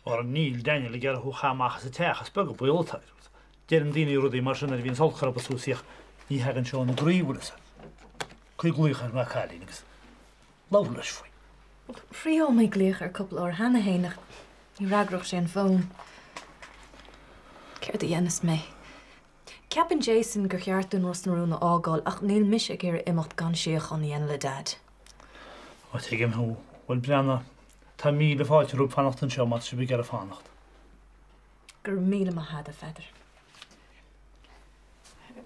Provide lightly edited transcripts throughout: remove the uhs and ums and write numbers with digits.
Ara níl Daniel ag iarraidh thú a chaitheamh amach as an teach, is beag an baol atá air. Deireann daoine rudaí mar sin nuair a bhíonn olc orthu Susie ach ní thagann sé óna gcroí, bhfuil fhios agat. Cuir glaoch ar an cailín agus labhair leis faoi. Thriail mé glaoch air cúpla uair cheana féin ach ní fhreagródh sé an fón. Céard a dhéanfas mé? Ceapann Jason gur cheart dúinn Ros na Rún a fhágáil ach níl mise ag iarraidh imeacht gan síocháin a dhéanamh le Daid. Ó tuigim thú. Bhuel breathnaigh, tá míle fáilte romhaibh fanacht anseo má tá sibh ag iarraidh fanacht. Go raibh míle maith agat, a Pheadair.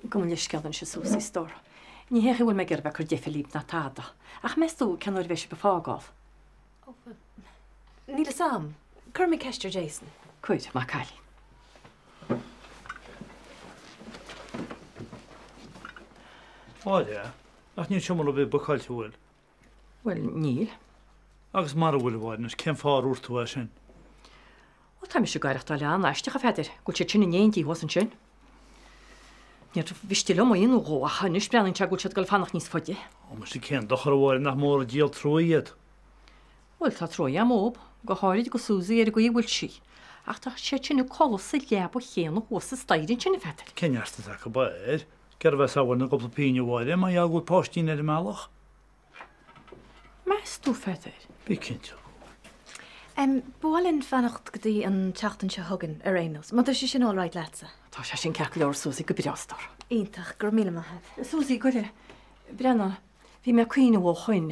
Gabh mo leithscéal anois a Susie, a stór. Ní hé go bhfuil mé ag iarraidh bheith ag cur deifir libh ná tada, ach meas tú cén uair a bheidh sibh ag fágáil? Ó, bhuel, níl fhios a'm. Cuirfidh mé ceist ar Jason. Cuir, maith cailín. Máire, ach níl seomra ar bith bookáilte, an bhfuil? Bhuel, níl. Agus mara bhfuil, a Mháire, anois, cén fáth ar dhúirt tú é sin? Ó, tá mise ag aireachtáil an-aisteach, a Pheadair, go bhfuil siad sin in éindí thuas ansin. Níor mhiste liom oíche nó dhó, ach anois breathnaíonn sé go bhfuil siad ag dul ag fanacht níos faide. Ó, muise, cén dochar, a Mháire, nach mór an díol trua iad? Bhuel, tá trua a'm dóibh, go háirid do Susie ar an gcaoi a bhfuil sí. Ach tá siad sin ag codladh sa leaba chéanna thuas sa staighre ansin, a Pheadair. Cén neart atá acu air? Céard a bheas sábháil na gcúpla pingin, a Mháire, mar gheall go bhfuil páistín ar an mbealach? Meas tú, a Pheadair? Bí cinnte. Em, ba mhaith linn fanacht go dtí an tseachtain seo chugainn, ar aon nós, má tá sé sin alright leatsa. Tá sé sin ceart go leor, Susie, go breá, a stór. Iontach, go raibh míle maith agat. Susie, goile, breathnaigh, bhí mé ag cuimhneamh ó shoin.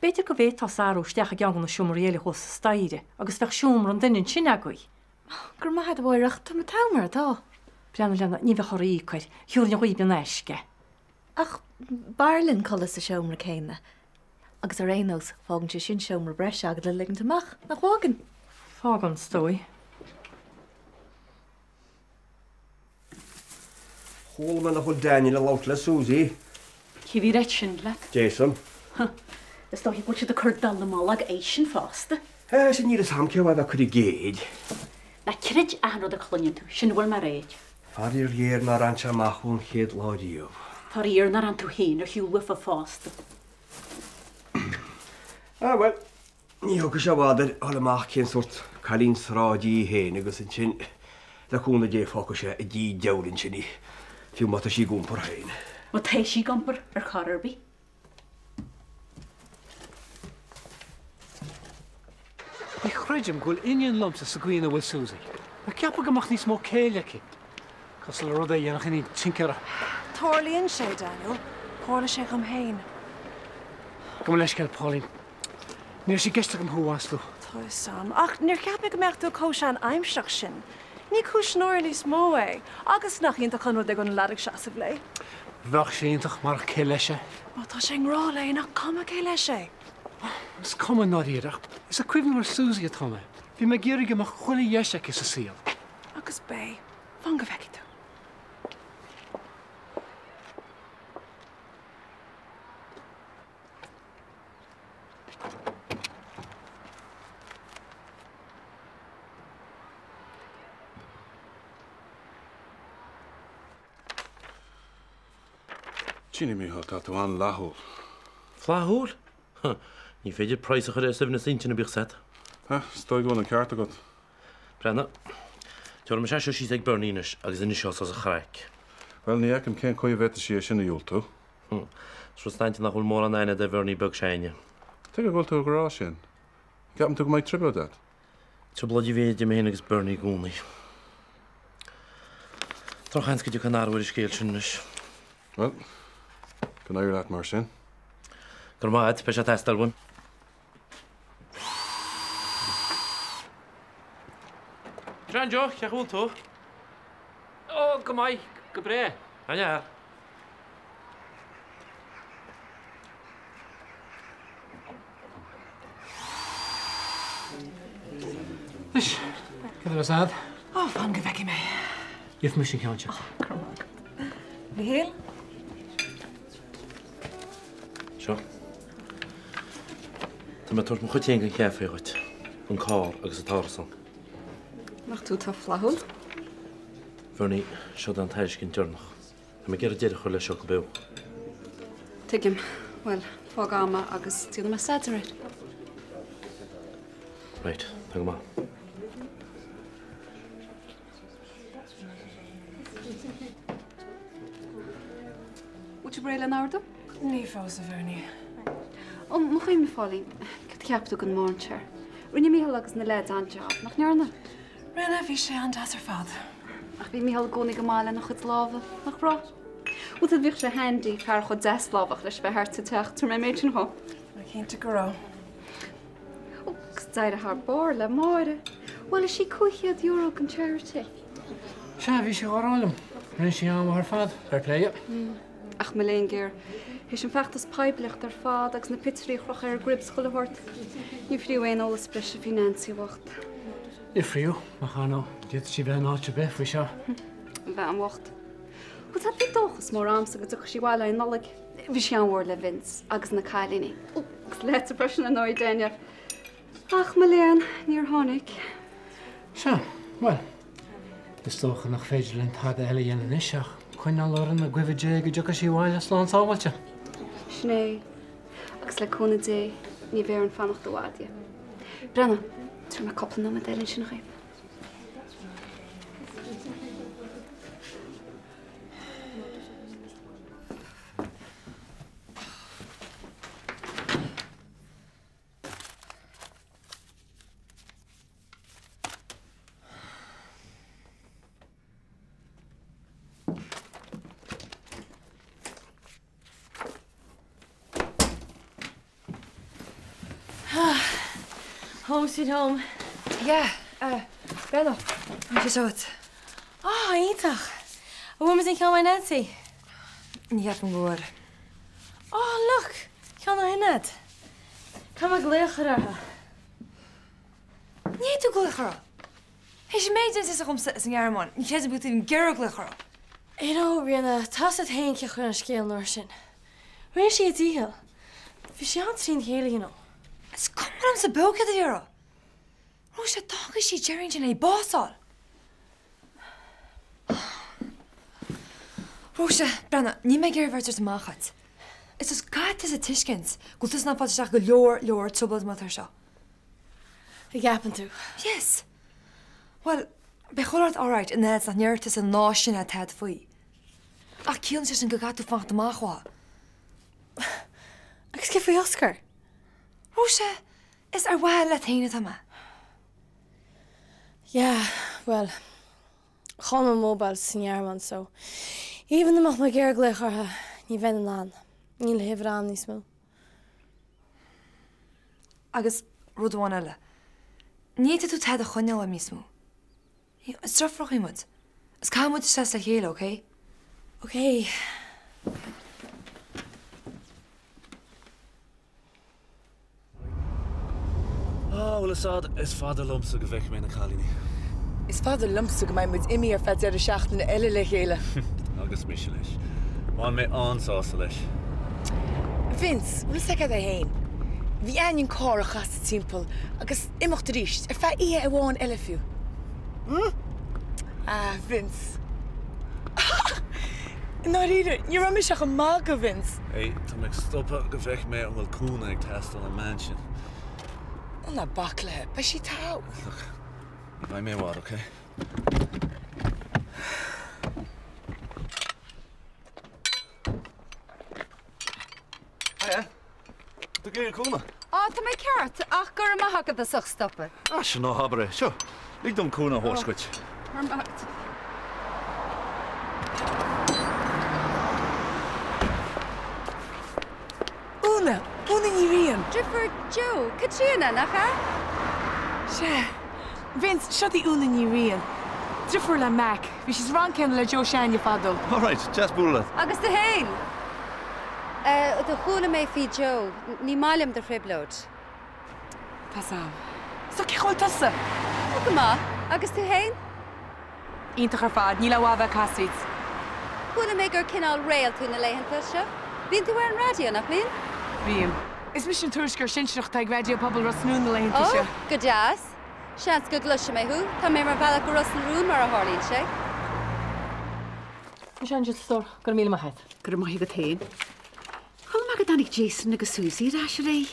B'fhéidir go bhféadfá athrú isteach i gceann de na seomraí eile thuas sa staighre agus bheadh seomra an duine ansin agaibh. Go raibh maith agat, a Mháire, ach tá mé togha mar atá. Breathnaigh, a leana, ní bheadh oraibh íoc air, thiúrfainn dhaoibh in aisce é. Ach b'fhearr linn codladh sa seomra céanna. Agus ar aon nós, fágann sé sin seomra breise agat le ligint amach, nach bhfágann? Fágann, is dóigh. Chuala mé nach bhfuil Daniel ag labhairt le Susie. Cé bhí ag ráit sin leat? Jason. Huh. Is dóiche go bhfuil siad ag cur dallamullóg eisean fosta. Eh, sea, níl fhios a'm cé uaidh a bheith ag cur i gcéill. Ná creid achan rud a chluineann tú, sin a bhfuil mé a ráit. Faraor géar nár fhan sé amach ón chéad lá riamh. Faraor nár fhan tú féin ar shiúl uafa fosta. Ah, bhuel, Ní thógfaidh sé i bhfad air a fháil amach cén sórt cailín sráide í féin agus ansin, le cúnamh Dé, fágfaidh sé i dtí diabhail ansin í, fiú má tá sí ag iompar féin. Má tá sí ag iompar ar chor ar bith. Ní chreidim go bhfuil iníon liomsa sa gcaoi ina bhfuil Susie. Bheadh ceaptha go mbeadh níos mó céille aici. Cosúil le rud é a dhéanfadh iníon tincéara. Tarlaíonn sé, Daniel. Tharla sé dhom féin. Gabh mo leithscéal, Pauline. Ní raibh sé i gceist agam thú a mhaslú. Tá fhios a'm. Ach níor cheap mé go mbeadh tú chomh sean-aimsearach sin. Ní cúis náire níos mó é. Agus nach iontach an rud é go bhfuil an leaid ag seasamh léi. Bheadh sé iontach marach cé leis é. Má tá sé i ngrá léi, nach cuma cé leis é? Is cuma i ndáiríre, ach is ag cuimhneamh ar Susie atá mé. Bhí mé ag iarraidh go mbeadh chuile dheis aici sa saol. Agus beidh. Fan go bhfeicfidh tú. Tine, Mícheál, tá tú an-fhlaithiúil. Flaithiúil? Huh. Ní féidir praghas a chur ar suaimhneas intinne, bíodh 's a't. Ah, is dóigh go bhfuil an ceart agat. Breathnaigh. Tabharfaidh mise é seo síos ag Bernie anois agus inseos as an chraic. Bhuel, ní fheicim cén chaoi a bhféadfadh sí é sin a dhiúltú. Hm. Is rud sainte nach bhfuil mórán aithne a'd ar Bhernie beag s'a'inne. Tuige go bhfuil tú ag rá sin? An gceapann tú go mbeidh trioblóid a'd? Trioblóid a bhíonn idir mé féin agus Bernie i gcónaí. Drochsheans go dtiocfaidh an athrú ar an scéal sin anois. Bhuel, go n-éirí leat mar sin. Go raibh maith a'd, beidh sé ag teastáil uaim. Grand Joe, cén chaoi a bhfuil tú? Ó, go maith, go breá. An-fhear. Anois, cad a bheas a'd? Ó, fan go bhfeicfidh mé. Gheobhaidh mise an ceann seo. Ó, go raibh maith agat. Mhichíl? Seo. Tá mé ag tabhairt mo chuid féin den chaifé dhuit. An carr agus an t-árasán. Nach tú atá flaithiúil? Bernie, seo é an tairiscint deireanach. Tá mé ag iarraidh deireadh a chur leis seo go beo. Tuigim. Bhuel, fág a'm é agus déanfaidh mé staidéar air. Right, tá go maith. Bhfuil sibh réidh lena ordú? Ní fós, a Bhernie. Ó, mo chuimhne, Phauline, cad a cheap tú den mainséar? Rinne Mícheál agus na leaids an-jab, nach ndearna? Rinne, bhí sé an-deas ar fad. Ach bhí Mícheál i gcónaí go maith lena chuid lámha, nach raibh? Bhuel, tá, bheadh sé handy fear chomh deaslámhach leis bheith thart sa teach, tabharfaidh mé an méid sin dhó. Cinnte go raibh. Ó, agus d'éirigh thar barr le Máire. Bhailigh sí €500 don charity. Sea, bhí sí dhá rá liom. Rinne sí an-mhaith ar fad, fair play di. Ach mo léan géar, théis an feachtas poiblíochta ar fad agus na pictiúirí a chrochadh ar an gcrib 's chuile shórt, ní fiú aon eolas breise faoi Nancy bhocht. Ní fiú, ach ar ndóigh, d'fhéadfadh sí bheith in áit ar bith faoi seo. An bhean bhocht. Bhuel, tá, bhí dóchas mór a'msa go dtiocfadh sí abhaile an Nollaig. Bhí sí an-mhór le Vince agus na cailíní. Ó, agus leatsa freisin ar ndóigh, Daniel. Ach mo léan, níor tháinig. Sea, bhuel, is dócha nach féidir linn tada eile a dhéanamh anois ach coinneáil orainn ag guí Dé go dtiocfaidh sí abhaile slán sábháilte. Sin é. Agus le cúnamh Dé, ní bheidh orainn fanacht i bhfad di. Breathnaigh, tabharfaidh mé cúpla nóiméad eile ansin dhaoibh. Home sweet home. Yeah, uh, Breathnaigh, tá sé seo agat. Ah, iontach! An bhfuair muid an ceann uaidh Nancy? Ní cheapaim go bhfuair. Oh, look! Ceann ó shin agat. Caithfidh mé glaoch a chur orthu. Ní fhéadfaidh tú glaoch orthu. Théis an méid déanta agamsa sa nGearmáin, ní chreidim go bhfuil tú ag iarraidh glaoch orthu. You know, Ríona, tá 'fhios agat féin cé chuir an scéal an uair sin. Rinne sí a dícheall. Bhí sí an-trína chéile, you know. Is cuma liomsa beo céard a bhí uirthi. Róise, d'fhág sí Jerry ansin le bás a fháil. Róise, breathnaigh, níl mé ag iarraidh bheith ag tabhairt amach dhuit. Is just caithfidh tusa tuiscint go bhfuil tusa in ann fáil isteach go leor, leor trioblóid má tá seo. An gceapann tú? Yes. Bhuel, beidh chuile rud alright an fhad is nach ndéarfaidh tusa an lá sin tada faoi. Ach ciallaíonn sé sin go gcaithfidh tú fanacht amach uathu. Agus cé faoi Oscar? Róise, is ar mhaithe leat féin atá mé. Yeah, bhuel, chaill mé mo mobile sa nGearmáin so even dá mbeadh mé ag iarraidh glaoch orthu, ní bheinn in ann. Níl a huimhir a'm níos mó. Agus rud amháin eile, ní fhéadfaidh tú tada a choinneáil uaim níos mó. Is deirfiúracha muid. Is caithfidh muid seasamh le chéile, ok? Ok. Ah, bhfuil fhios a'd, is fada liomsa go bhfeicfidh mé na cailíní. Is fada liomsa go mbeidh muid imithe ar feadh deireadh seachtaine eile le chéile. Agus mise leis. Bhain mé an-sásamh leis. Vince, bhfuil fhios agat é féin? Bhí a'inn an carr a chasadh timpeall agus imeacht arís, ar feadh oíche amháin eile fiú. Ah, Vince. I ndáiríre, ní raibh mise ach ag magadh, Vince. Hey, tá mé ag stopadh go bhfeicfidh mé an bhfuil cúnamh ag teastáil ón mbean sin. Ó ná bac léi, beidh sí togha. Look, ní bheidh mé i bhfad, okay? Hiya. Tú ag iarraidh cúnamh? Á, tá mé ceart, ach go raibh maith agat as ucht stopadh. Ah, sin ná habair é. Seo, lig dom cúnamh a thabhairt dhuit. Go raibh maith agat. Úna! Úna Ní Riain! Deirfiúr Joe, Caitríona, nach ea? Sea. Vince, seo í Úna Ní Riain. Deirfiúr le Mac. Bhí sí sa rang céanna le Joe s'againne fadó. All right, deas bualadh leat. Agus tú fhéin? Do chuala mé faoi Joe. Ní maith liom do thrioblóid. Tá's a'm. So cén chaoi a bhfuil tusa? Tá go maith. Agus tú fhéin? Iontach ar fad. Níl a mhaith bheith ag casaoid. Chuala mé gur cineál réalt tú na laethanta seo. Bíonn tú ar an raidió, nach mbíonn? Bím. Is mise an tuairisceoir sinsearach atá ag Raidió Pobail Ros na Rún na laethanta seo. Ó, go deas. Seans go gcloisfidh mé thú. Tá mé ar mo bhealach go Ros na Rún mar a tharlaíonn sé. Sin a stór, go raibh míle maith agat. Go raibh maith agat féin. Chuala mé go dtáinig Jason agus Susie ar ais aréir.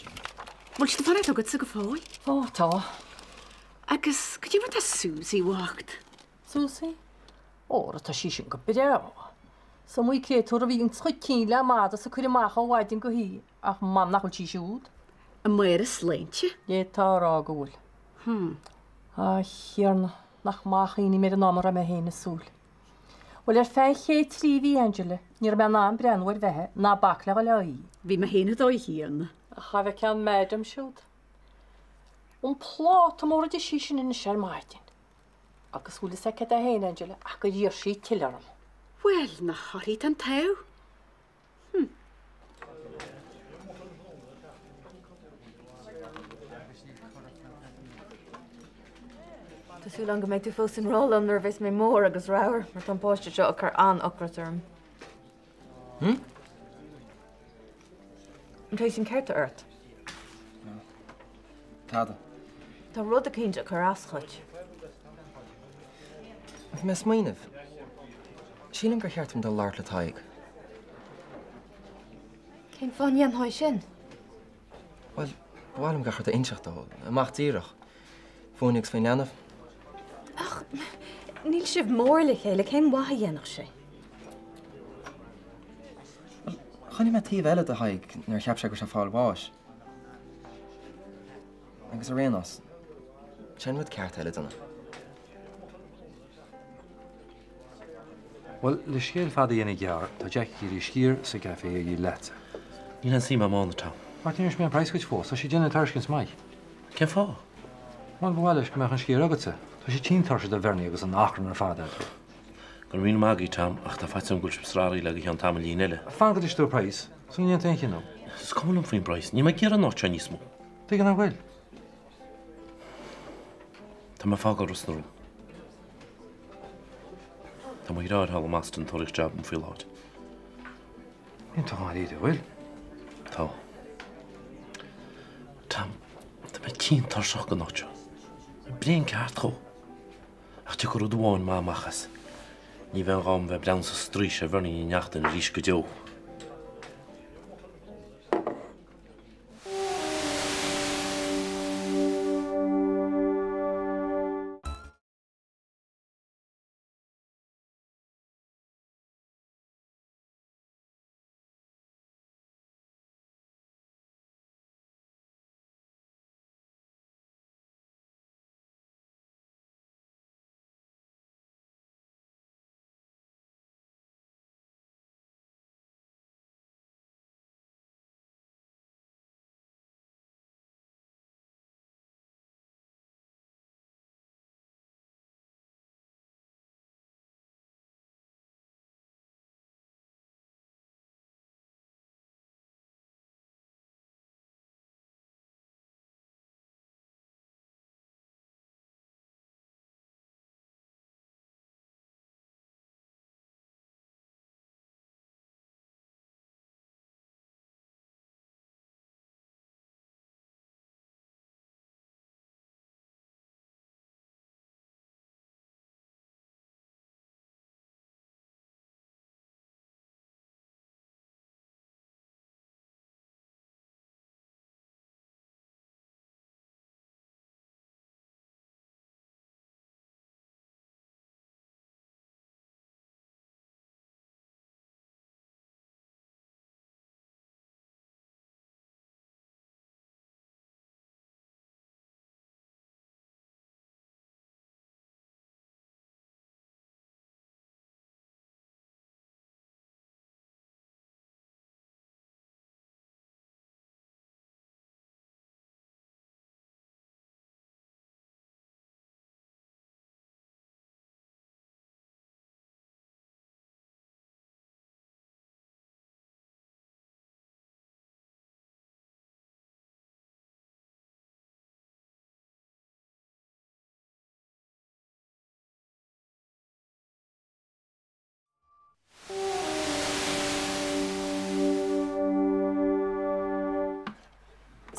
Bhfuil siad ag fanacht agatsa go fóill? Ó, tá. Agus cad é mar atá Susie bhocht? Susie? Óra, tá sí sin go breá. Is iomaí créatúr a bhí chun cinn le madadh is ag cur amach ó mhaidin go hoíche ach m'anam nach bhfuil sí siúd. An Máire Sláinte? D'fhéadfá a rá go bhfuil. Hmm. A Thiarna, nach maith a chuimhním ar an am a raibh mé féin ag súil. Bhuel, ar feadh an chéad 3 mhí, Angela, ní raibh mé in ann breathnú ar bheatha ná bac le dhul léi. Bhí mé féin an dóigh chéanna. Ach cha bhfeiceann Madam siúd. An pláta mór a d'ith sí sin anois ar maidin. Agus bhfuil fhios aici é féin, Angela, ach gur iarr sí tuilleadh orm. Bhuel, nach uirthi atá an t-ádh? Hm. Tá súil agam go mbeidh tú fós i ngrá liom nuair a bheas mé mór agus ramhar, mar tá an páiste seo ag cur an-ocras orm. Hm? An t-sin ceart ort? Tada. Tá rud eicínt ag cur as dhuit. Bhí mé ag smaoineamh. Sílim gur cheart dom dul labhairt le Tadhg. Cén fáth a ndéanfá é sin? Bhuel, ba mhaith liom gach rud a inseacht dó, amach díreach. Fúinne agus faoin leanbh. Ach níl sibh mór le chéile, cén mhaith a dhéanfadh sé? Bhuel, chonaic mé taobh eile de Thadhg nuair a cheap sé go raibh sé ag fáil bháis. Agus ar aon nós, sé an rud ceart é le déanamh. Bhuel, le scéal fada a dhéanamh gearr, tá Jack ag iarraidh sciar sa gcaifé a dhíol leatsa. Níl aon suim agam ann, a Tom. Ach níor inis mé an praghas dhuit fós, tá sé ag déanamh tairiscint maith. Cén fáth? Bhuel, ba mhaith leis go mbeadh an sciar agatsa. Tá sé tinn tuirseach de Bhernie agus an achrann ar fad eatarthu. Go raibh míle maith agaibh, Tom, ach tá faitíos orm go bhfuil sibh srathraithe le go ceann tamaillín eile. Fan go dtuigfidh tú an praghas, sula ndéanann tú aon chinneadh. Is cuma liom faoin bpraghas. Níl mé ag iarraidh an áit seo níos mó. Tuige nach bhfuil? Tá mé ag fágáil Ros na Rún. Tá mo dheartháir thall i mBoston ag tóraíocht jab dom faoi láthair. Níl tú dháiríre, an bhfuil? Tá. Tom, tá mé tinn tuirseach den áit seo. Bréan ceart dhó. Ach tiocfaidh rud amháin maith amach as. Ní bheidh aon ghá dom bheith ag breathnú sa straois ar Bhernie Ní Neachtain arís go deo.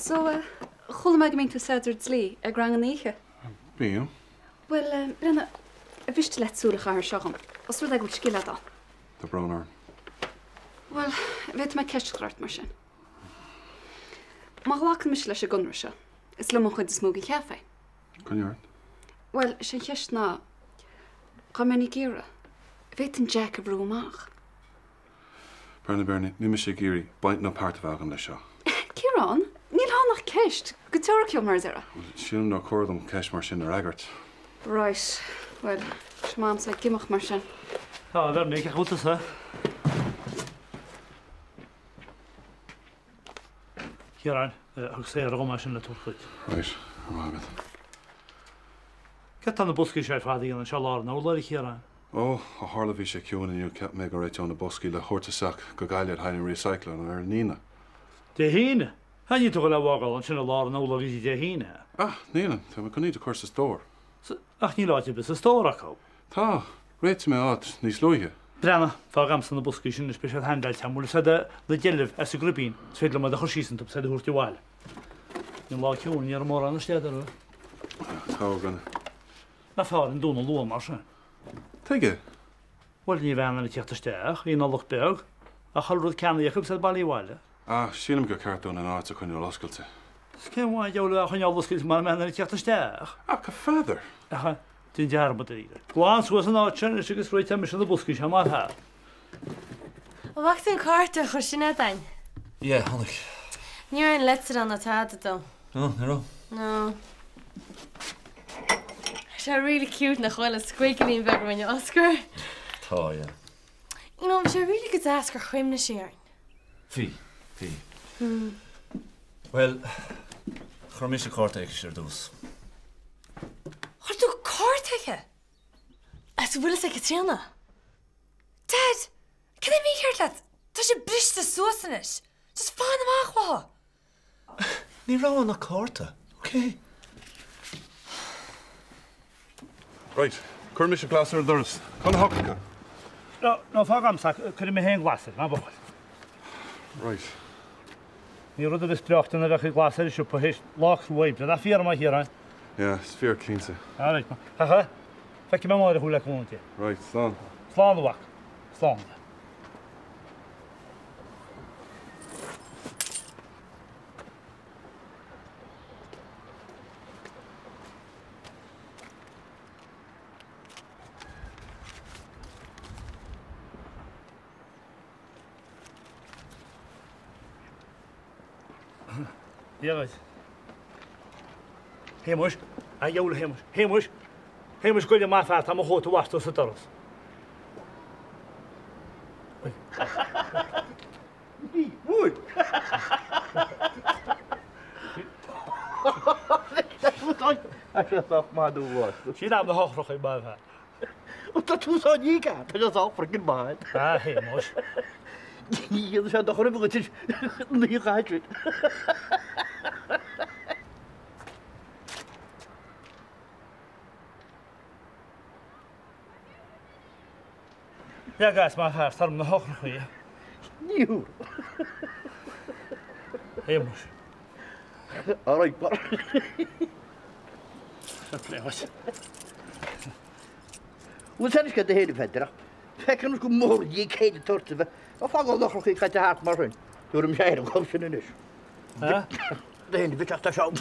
So, chuala mé go mbíonn tú ag staidéar dlí ag ranganna oíche. Bím. Bhuel, Brenna, an mhiste leat súil a chaitheamh air seo dhom, os rud é go bhfuil scil agat ann. Tá brón orm. Bhuel, bhféadfaidh mé ceist a chur ort mar sin. Má ghlacann mise leis an gconradh seo, is liom an chuid is mó den chaifé. Coinnigh ort. Bhuel, is é an cheist ná, dá mbeinn ag iarraidh, an bhféadfainn Jack a bhrú amach. Breathnaigh Bernie, níl mise ag iarraidh baint ná páirt a bheith agam leis seo. Ciarán, níl ann ach ceist, go teoiriciúil mar a déarfá. Sílim nár chóir dom ceist mar sin a fhreagairt. Right, bhuel, seo m'amsa ag imeacht mar sin. Tá, a Bhernie, cén chaoi a bhfuil tusa? Ciaráin, thug Sarah dhom é sin le tabhairt duit. Right, go raibh maith agat. Céard tá na boscaí seo ar fad a dhéanamh anseo i lár an urláir, a Chiaráin? Ó, ó tharla bhí sé ciúin inniu cheap mé go réiteoinn na boscaí le thabhairt isteach go Gaillimh le haghaidh an recycling ar an Aoine. Dé hAoine? Ah, níl tú ag dul á bhfágáil ansin i lár an urláir go dtí Dé hAoine? Ah, nílim, tá mé chun iad a chur sa stór. Ach níl áit ar bith sa stór acu. Tá, réiteoidh mé áit níos luaithe. Breathnaigh, fág a'msa na boscaí sin anois, beidh siad handáilte a'm, bhfuil fhios a'd na deilbh as an gCribín, is féidir liom iad a chur síos iontu, is iad a thabhairt abhaile. Ní lá ciúin, ní raibh mórán isteach orthu. Tá, a dhuine. Nach fearr an dúnadh luath mar sin? Tuige? Bhuel, ní bheidh aon duine ag tíocht isteach, i Nollaig beag, ach chuile rud ceannaithe acu agus iad bailithe abhaile. Ah, sílim gur ceart dúinn an áit a choinneáil oscailte. Is cén mhaith an diabhal é a choinneáil oscailte mara mbeidh aon duine ag tíocht isteach? Ach a Pheadair! Ach déan dearmad air. Glan suas an áit seo anois agus réiteoidh mise na boscaí seo mar fear. An bhfaca tú an cárta a chuir Sinéad a'inn? Yeah, chonaic. Ní raibh aon leitir ann ná tada dó. No, ní raibh. No. Tá sé really cute nach bhfuil an squigglín beag a rinne Oscar. Tá, yeah. You know, bhí sé really go deas gur chuimhnigh sí orainn. Bhí, bhí. Bhuel, chuir mise cárta chuici ar dtús. Chuir tú cárta chuici? Is bhfuil fhios ag Caitríona? Dad, cad é mícheart leat? Tá sé briste suas anois. Just fan amach uathu. Ní raibh ann ach cárta, ok? Right, cuirfidh mise glas ar an doras. Cá na heochracha? No, no, fág a'msa, cuirfidh mé féin glas air, ná buail. Right. Níl rud ar bith is breáichte ná bheith ag glas ar an siopa théis lá crua oibre, nach fíor, a Chiaráin? Yeah, is fíor, cinnte. Alright, ha ha, feicfidh mé amáireach thú le cúnamh Dé. Right, slán. Slán, a mhac. Slán. Dia dhuit. Shéamuis, a dheabhail a Shéamuis, Shéamuis, Shéamuis goile maith fear, tá mo chóta bhasta sa doras. Ní bhfuair. Sin am na heochracha mar fear. Tá tú sá ní ceart, tá sé sá friggin maith. A Shéamuis. Ní dhéanfaidh sé dochar ar bith duit ní chaithfidh. Leag as, maith fear, tar na heochracha. Ní húr. Shéamuis. All right, bar. Fair play dhuit. Bhfuil sé do fhéin, a Pheadair, ach feiceann go mór di céad tort a bheith ag fágáil na heochracha caite thart mar sin. Tuairim sé ar an gcur sin anois. Do fhéin a bheith ach tá sé an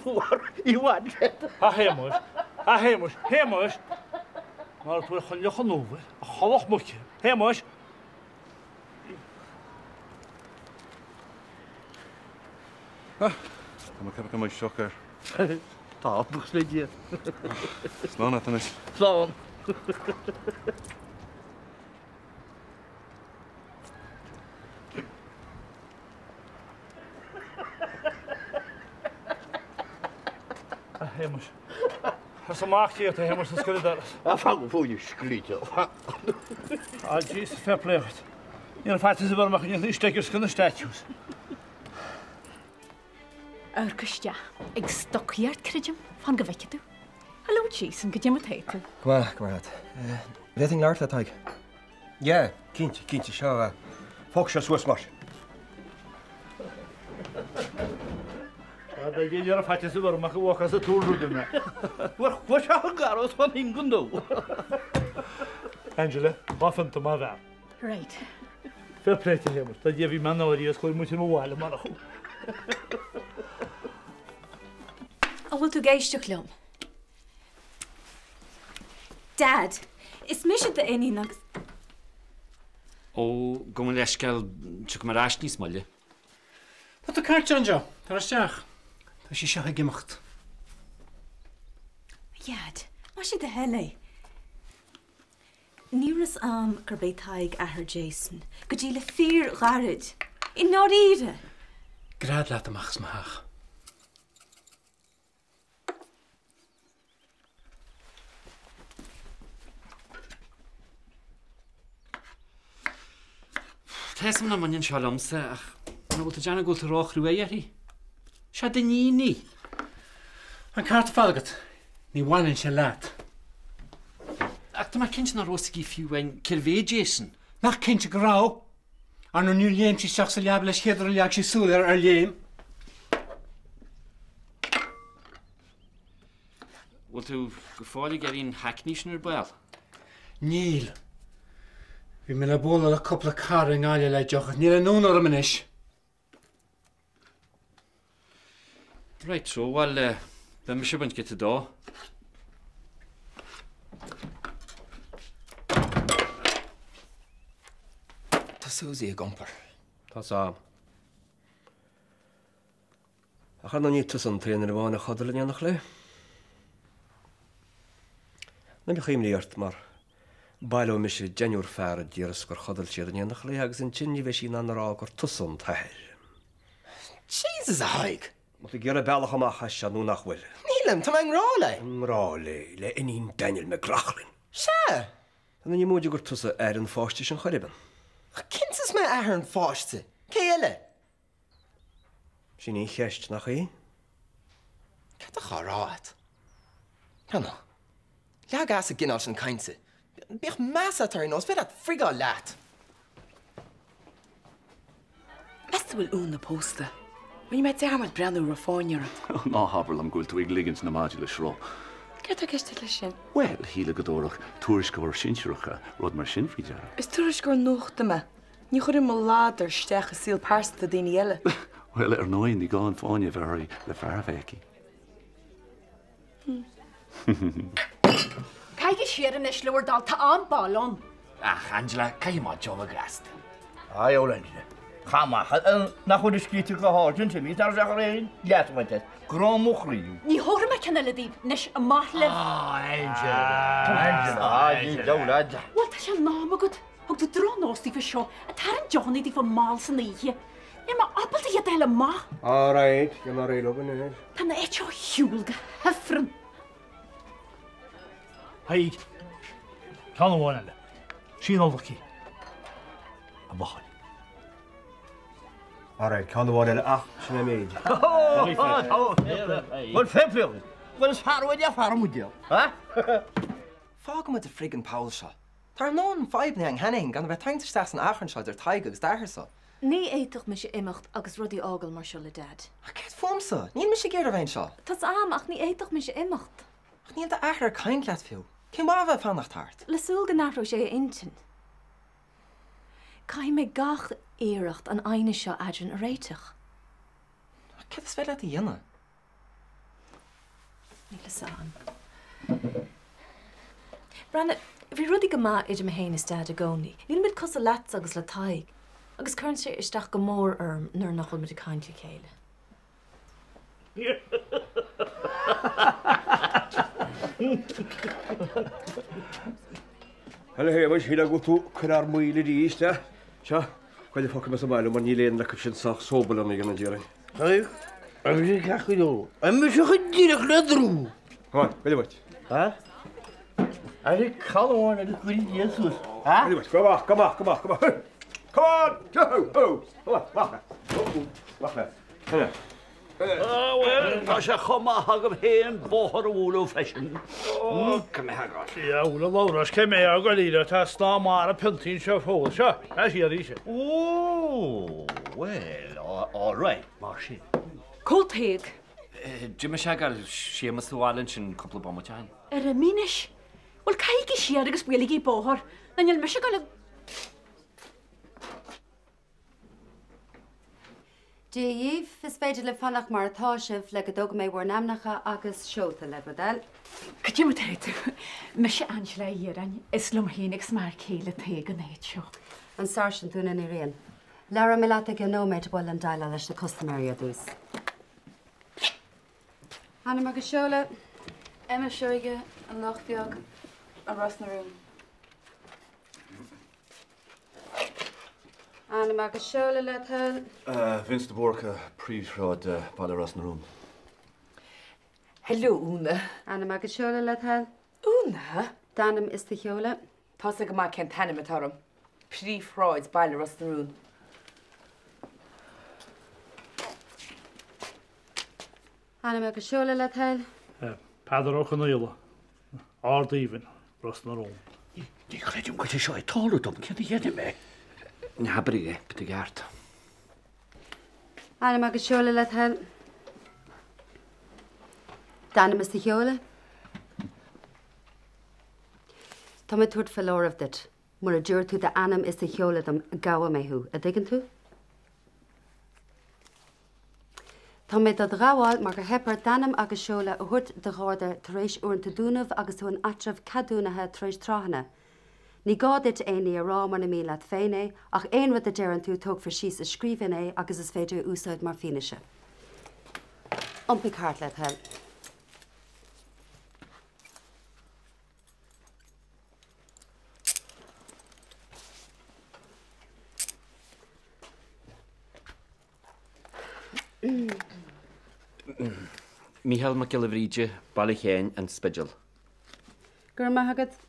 fuar i bhfad. A Shéamuis, a Shéamuis, Shéamuis! Mar tú ar choinleach an uabhair, a cholach muice. Shéamuis! Ah, tá mé ag ceapadh go mbeidh sioc air. Tá, buíochas le Dia. Slán leat anois. Slán. A Shéamuis. Arsa amach díot, a Shéamuis, an scoil doras. A fágadh fúinne scríte. Ah, Jesus, fair play dhuit. Ní raibh faitíos orm ach go ndéanfaí stickers de na statues. Amharc isteach. Ag stocaíocht, creidim. Fan go bhfeicfidh tú. Hello, Jason, goidé mar tá tú? Go maith, go maith leat. Bhféadfainn labhairt leat, Tadhg? Yeah, cinnte, cinnte, seo, fág seo suas mar. Ní raibh faitíos orm ach go bhfágfá sa túr rud mé. Bhuel, seo an garros fan ingan dó. Angela, má phionta má bhean. Right. Fair play to him. Tá Dia bhí mé náirithe is chuir muid mo bhaile mar a chú. An bhfuil tú ag éisteacht liom? Dad, is mise d'iníon agus. Ó, gabh mo leithscéal, tiocfaidh mé ar ais níos moille. Tá tú ceart, John Joe. Tar isteach. Tá sí seo ag imeacht. A Dhaid, más é do thoil é. Ní raibh fhios a'm gurb é Tadhg athair Jason go dtí le fíor-ghairid. I ndáiríre! Gread leat amach as mo theach. Tá fhios a'm nach mbaineann seo liomsa ach an bhfuil tú ag déanamh go bhfuil tú róchruaidh uirthi? Seo d'iníon í. An ceart ar fad agat, ní bhaineann sé leat. Ach tá mé cinnte nach raibh fhios aici fiú amháin cérbh é Jason. Nach cinnte go raibh? Ar ndóigh níor léim sí isteach sa leaba leis chéad uair a leag sí súil air, ar léim? Bhfuil tú go fóill ag iarraidh an hackney sin ar ball? Níl. Bhí mé le bualadh le cúpla cara i nGaillimh le deoch ach níl aon fhonn orm anois. Right so, bhuel, beidh mise ag baint giota dó. Tá Suzy ag iompar. Tá 's a'm. Ach ar ndóigh ní tusa an t-aon duine amháin a chodail in éineacht léi. Ná bíodh imní ort mar baileoidh mise deichniúr fear a déarfas gur chodail siad in éineacht léi agus ansin ní bheidh sí in ann a rá gur tusa an t-athair. Jesus, a Thaidhg! An bhfuil tú ag iarraidh bealach amach as seo nó nach bhfuil? Nílim, tá mé i ngrá léi. I ngrá léi, le iníon Daniel McLaughlin. Sea! Ar ndóigh ní móide gur tusa athair an pháiste sin chor ar bith. Ach cinnte is mé athair an pháiste! Cé eile? Sin í an cheist, nach í? Cad atá á rá agat? Breathnaigh. Leag as an gcineál sin cainte. Bíodh meas agat orainn nó is féidir leat frigáil leat. Meas tú bhfuil Úna pósta? Rinne mé dearmad breathnú raibh fáinne uirthi. Ná habair liom go bhfuil tú ag ligint na maidí le sruth. Céard tá i gceist agat leis sin? Bhuel, shílfeá go dtabharfadh tuairisceoir sinsearach rud mar sin faoi deara. Is tuairisceoir nuachta mé. Ní chuirim mo ladar isteach i saol pearsanta daoine eile. Bhuel, ar ndóigh, ní gá an fáinne a bheith uirthi le fear a bheith aici. Caithigí siar anois le bhur dtoil, tá am baile ann. Ach, Angela, caithfidh muid dul go gasta. Aye, bhuel, Angela. Cha maith nach bhfuil a scríte go hard ansin, bhí tar isteach ar aon leas a bhaint as. Grá mo chroí. Ní thabharfaidh mé ceann eile daoibh, anois amach libh. Ah, Angela. Angela. Angela. Bhuel, tá sé in am agat. Thug tú drochnós daofa seo ag tarraingt deochanna daofa mall san oíche. Níl mé ábalta iad a fháil amach. All right, déan ar aghaidh leo anois. Tá an áit seo ar shiúl go hifreann. Thaidhg, ceann amháin eile. Sí an Nollaig í. A bhuachaill. All right, ceann amháin eile ach sin an méid. Bhuel, fair play. Bhuel, is fearr uaidh fear an mbuidéal, ha? Fágfaidh muid an friggin poll seo. Tá ár ndóthain fadhbanna againn cheana féin gan a bheith ag tarraingt isteach san achrann seo idir Tadhg agus d'athair-sa. Ní fhéadfadh mise imeacht agus rudaí a fhágáil mar seo le Daid. Ach céard fúmsa? Níl mise ag iarraidh a bheith anseo. Tá's a'm, ach ní fhéadfadh mise imeacht. Ach níl d'athair ag caint leat fiú. Cén mhaith a bheith ag fanacht thart? Le súil go n-athróidh sé a intinn. Caithfidh mé gach iarracht an aighneas seo eadrainn a réiteach. Ach céard is féidir leat a dhéanamh? Níl fhios a'm. Breathnaigh, bhí rudaí go maith idir mé féin is Daid i gcónaí. Níl muid cosúil leatsa agus le Tadhg. Agus cuireann sé isteach go mór orm nuair nach bhfuil muid ag caint le chéile. Bhuel a Shéamais, shílfeá go bhfuil tú ag cur ár moill arís, a? Seo, cuid fágfaidh mé sa mbaile mar níl aon acu sin sách sóbair lena dhéanamh déarfainn. Tadhg, an bhfuil sé ceart go leor? An mbeidh sé chomh díreach le drú? Come on, goile uait. Ha? Are calmháin agus cuir Dia suas. Ha? Goile uait, go amach, go amach, go amach, go amach. Come on! Go, go, come on, amach leat. Amach leat. Come Ah, bhuel, tá sé chomh maith agam féin bóthar a bhualadh freisin. Ó, go mbeidh agat. Diabhal a Labhráis, cé mé a Ghailíle, tá snáth mara piontaí anseo fós. Seo, a siar arís. Ó, bhuel, all right, mar sin. Cá bhfuil Tadhg? D'imigh sé ag gabháil Séamus sa bhaile ansin cúpla bomaite ó shin. Ar imigh anois? Bhuel, caithigí siar agus buailigí bóthar, nó níl mise ag dul a. Dia dhaoibh, is féidir libh fanacht mar atá sibh le go dtógfaidh mé bhur n-ainmneacha agus seolta le bhur dtoil. Cad é mar atá tú? Mise Angela Uí Dhireáin, is liom féin agus m'fhear céile Tadhg an áit seo. An Sáirsint Úna Ní Riain. Labhróidh mé leat i gceann nóiméid, ba mhaith liom déileáil leis na custaiméirí ar dtús. Ainm agus seoladh? Emma Seoige, An Loch Beag, Ros na Rún. Ainm agus seoladh le do thoil? Vince de Búrca, Príomhshráid, Baile Ros na Rún. Hello, Úna. Ainm agus seoladh le do thoil? Úna? D'ainm is do sheoladh? Tá's agat go maith cén t-ainm atá orm. Príomhshráid, Baile Ros na Rún. Ainm agus seoladh le do thoil? Peadar Ó Conaola, Ard Aoibhinn, Ros na Rún. Ní chreidim go bhfuil sé seo ag tarlú dom, céard a dhéanfaidh mé? Ná habair é, beidh tú i gceart. Ainm agus seoladh le do thoil? D'ainm is do sheoladh? Tá mé ag tabhairt foláireamh duit, mura dtabharfaidh tú d'ainm is do sheoladh dom, gabhfaidh mé thú, a dtuigeann tú? Tá mé dod ghabháil mar gur theip ort d'ainm agus seoladh a thabhairt do Gharda tar éis uaireanta dúnamh agus tú in áitreabh ceadúnaithe tar éis tráthanna. Ní gá duit aon ní a rá mura mian leat féin é, ach aon rud a deireann tú tógfar síos i scríbhinn é agus is féidir é a úsáid mar fianaise. Iompaigh thart le do thoil. Mícheál Mac Giolla Bhríde, Baile Sheáin, An Spidéal. Go raibh maith agat.